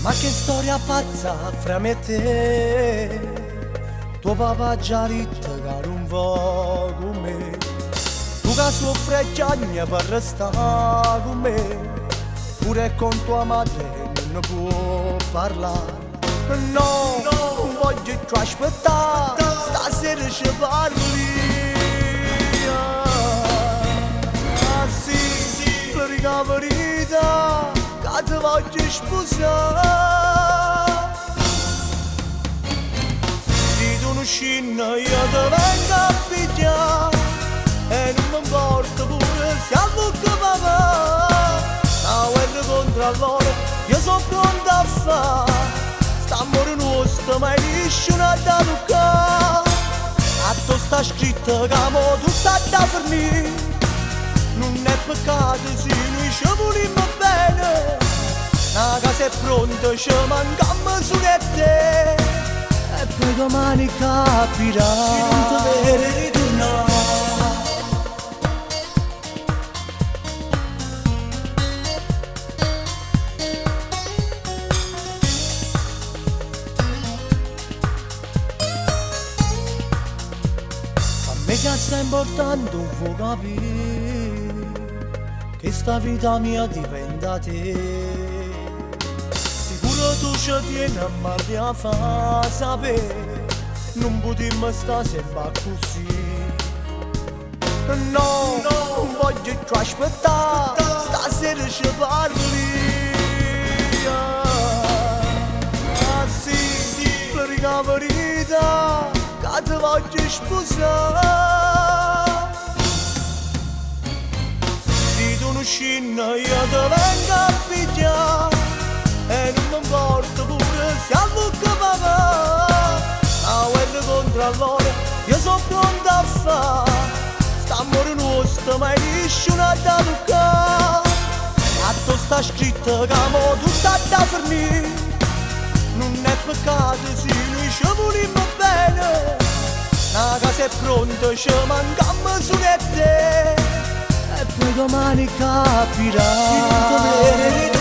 Ma che storia pazza fra me e te. Tuo papà già detto che non vuoi con me. Tu che soffri e chiagni per restare con me. Pure con tua madre non può parlare. No, non voglio più aspettare. Stasera ci parli. Ah, sì, per la verità che ti voglio sposare. Se tu non scendi io ti vengo a pigliare. E non mi importa pure se allucca papà. La guerra contro loro io sono pronto a fare. St'amore nostro mai nessuno da toccare. A tu sta scritto che mo tu sta da finire. Non è peccato se noi ci vogliamo bene. La casa è pronta, ci mancammo solo e te. E poi domani capirai. Se non ti vede ritornare. A me che sta importante non vuoi capire che sta vita mia dipende da te. Sicuro tu ci tieni a marti a fa sapere, non potremmo stare sempre così. No, non voglio più aspettare, stasera ci parli. Ah, sì, per la verità che ti voglio sposare. Se tu non scendi io ti vengo a pigliare. E non mi importa pure se allucca papà. La guerra contro loro io sono pronto a fare. St'amore nostro mai nessuno da toccare. A tu sta scritto che mo tu sta da finire. Non è peccato se noi ci vogliamo bene. La casa è pronta, ci mancammo solo e te. E poi domani capirai. Se non ti vede.